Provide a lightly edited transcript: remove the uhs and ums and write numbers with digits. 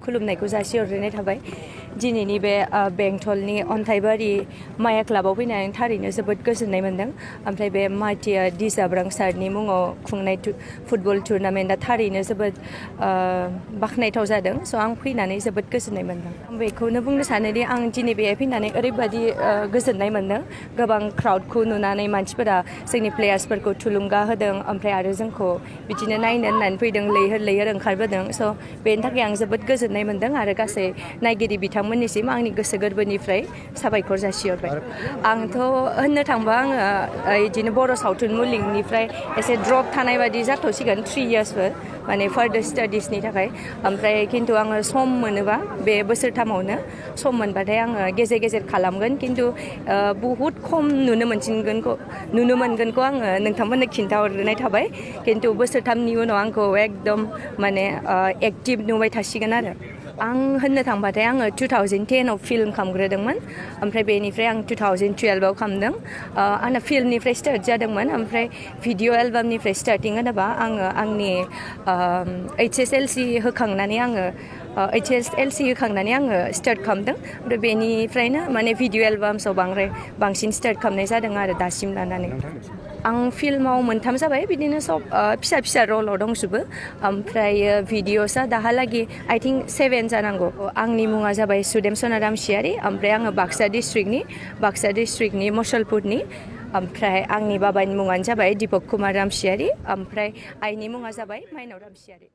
खुलुमनायखौ जासिहरनाय थाबाय दिनैनि बे बेंटलनि अन्थाइबारि माया क्लाबाव फैनानै थारैनो जोबोद गोजोननाय मोन्दों ओमफ्राय बे माटिया दिजाब्रां सारनि मुङाव खुंनाय फुटबल टुर्नामेन्टआ थारैनो जोबोद बाख्नायथाव जादों स' आं फैनानै जोबोद गोजोननाय मोन्दों आं बेखौनो बुंनो सानोदि आं दिनै बेहाय फैनानै ओरैबायदि गोजोननाय मोन्दों गोबां क्राउडखौ नुनानै मानसिफोरा जोंनि प्लेयार्सफोरखौ थुलुंगा होदों ओमफ्राय आरो जोंखौ बिदिनो नायनो होननानै फैदों लैहोर लैहोर ओंखारबोदों स' बेनि थाखाय आं जोबोद गोजोननाय मोन्दों आरो गासै नायगिरि बिथांमोननिसिम आंनि गोसो गोरबोनिफ्राय साबायखर जासिहरबाय आंथ' होननो थांबा आङो बिदिनो बर' सावथुन मुलुगनिफ्राय एसे ड्रप थानाय बायदि जाथ'सिगोन 3 इयार्सफोर माने फार्दार स्टाडिसनि थाखाय ओमफ्राय खिन्थु आङो सम मोनोबा बे बोसोरथामावनो सम मोनबाथाय आङो गेजेर गेजेर खालामगोन खिन्थु बहुद खम नुनो मोनगोनखौ आङो नोंथांमोननो खिन्थाहरनाय थाबाय खिन्थु बोसोरथामनि उनाव आंखौ एकदम माने एक्टिभ नुबाय थासिगोन आरो आं होननो थांबाथाय आङो 2010आव फिल्म खालामग्रोदोंमोन ओमफ्राय बेनिफ्राय आं 2012आव खालामदों आंना फिल्मनिफ्राय स्टार्ट जादोंमोन ओमफ्राय भिडिअ एलबामनिफ्राय स्टार्टिं होनोबा आङो आंनि HSLC होखांनानै आङो स्टार्ट खालामदों ओमफ्राय बेनिफ्रायनो माने भिडिअ एलबाम्सआव बांसिन स्टार्ट खालामनाय जादों आरो दासिम लानानै आं फिल्माव मोनथाम जाबाय बिदिनो सब फिसा फिसा रलाव दंजोबो ओमफ्राय भिडिअसआ दाहालागि आइ थिंक 7 जानांगौ आंनि मुङा जाबाय सुदेम सना रामचियारी ओमफ्राय आङो बाक्सा डिस्ट्रिक्टनि मसलपुरनि ओमफ्राय आंनि बाबानि मुङानो जाबाय दिपक कुमार रामचियारी ओमफ्राय आइनि मुङा जाबाय माइनाव रामचियारी